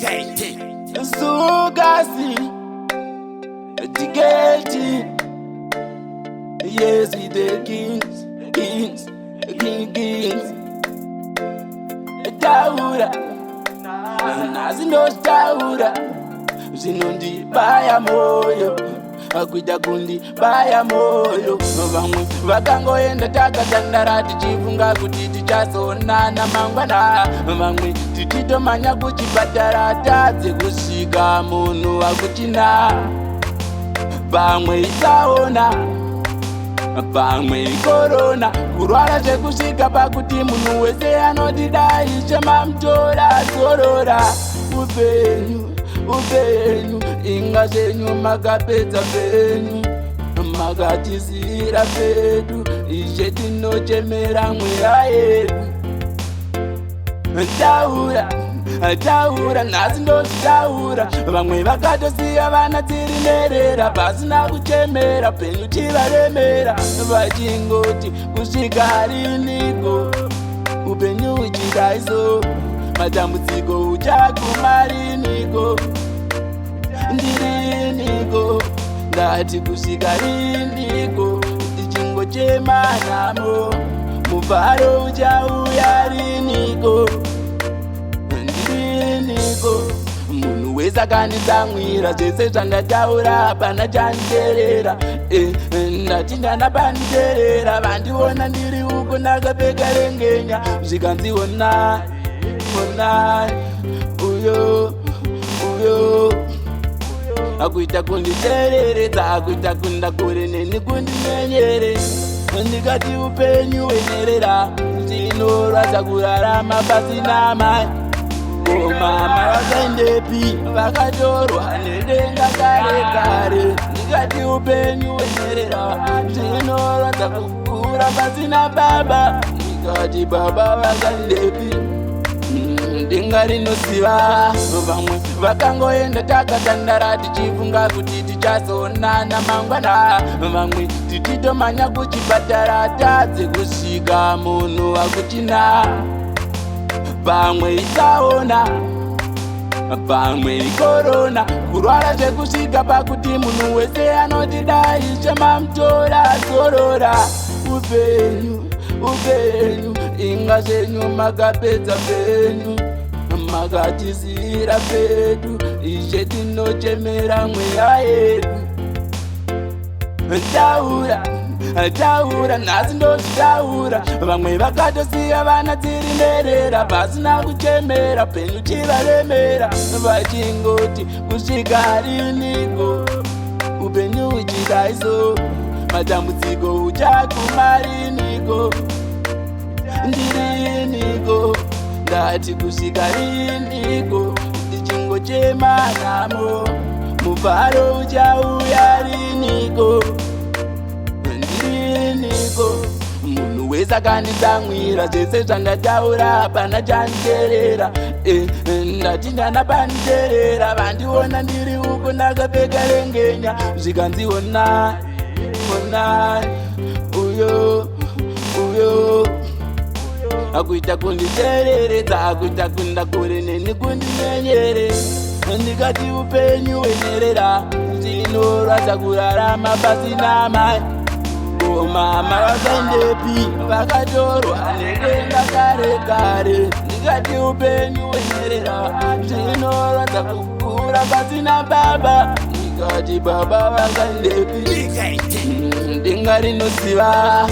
Sukasi Tiketi. Yes, we the kings, kings, king, kings. Taura, nhasi ndozvitaura, zvinondibaya moyo, kuita kundibaya moyo. Vamwe vakangoenda takatandara tichifunga kuti tichazonana mangwana. Vamwe tichitomanya kuchipatara, tadze kusvika munhu akuchina. Pamwe itsaona, pamwe ikorona, kurwara zvekusvika pakuti munhu wese anoti dai chemamutora zorora. Upenyu, upenyu, inga zvenyu makapedza penyu, makatisiyira pedu. Ishe, tinochemera mweya yedu. Taura, taura, nhasi ndozvitaura. Vamwe vakatosiya vana dziri nherera, pasina kuchemera, penyu chivaremera, vachingoti kusvika riniko upenyu uchidaiso, matambudziko uchaguma riniko, ndiriniko? Ndati kusvika riniko tichingochema namo, mufaro uchauya riniko, ndiriniko? Munhu wese akanditsamwira, zvese zvandataura hapana chanditerera. Ndati ndana panditerera, vandiona ndiri uko ndakapfeka rengenya, zvikanzi onai, onai uyo, uyo akuita kunditereredza, akuita kunda kure neni, kundimenyere. Ndikati upenyu hwenherera, zvinorwadza kurarama pasina mai. Ko mama vakaendepi? Vakatorwa nedenga kare kare. Ndikati upenyu hwenherera, zvinorwadza kukura pasina baba. Ndikati baba vakaendepi? Denga rinosiva. Vamwe vakangoenda takatandara tichifunga kuti tichazonana mangwana. Vamwe tichitomanya kuchipatara, tadze kusvika munhu akuchina. Pamwe itsaona, pamwe ikorona, kurwara zvekusvika pakuti munhu wese anoti dai chemamutora zorora. Upenyu, upenyu, inga zvenyu makapedza penyu, makatisiyira pedu. Ishe, tinochemera mweya yedu. Taura, taura, nhasi ndozvitaura. Vamwe vakatosiya vana dziri nherera, pasina kuchemera, penyu chivaremera, vachingoti kusvika riniko upenyu uchidaiso, matambudziko uchaguma riniko, ndiriniko? Ndati kusvika riniko tichingochema namo, mufaro uchauya riniko, ndiriniko? Munhu wese akanditsamwira, zvese zvandataura hapana chanditerera. Ndati ndana panditerera, vandiona ndiri uko ndakapfeka rengenya, zvikanzi onai, onai uyo, uyo akuita kunditereredza, akuita kunda kure neni, kundimenyere. Ndikati upenyu hwenherera, zvinorwadza kurarama pasina mai. Ko mama vakaendepi? Vakatorwa nedenga kare kare. Ndikati upenyu hwenherera, zvinorwadza kukura pasina baba. Ndikati baba vakaendepi? Denga rinosiva.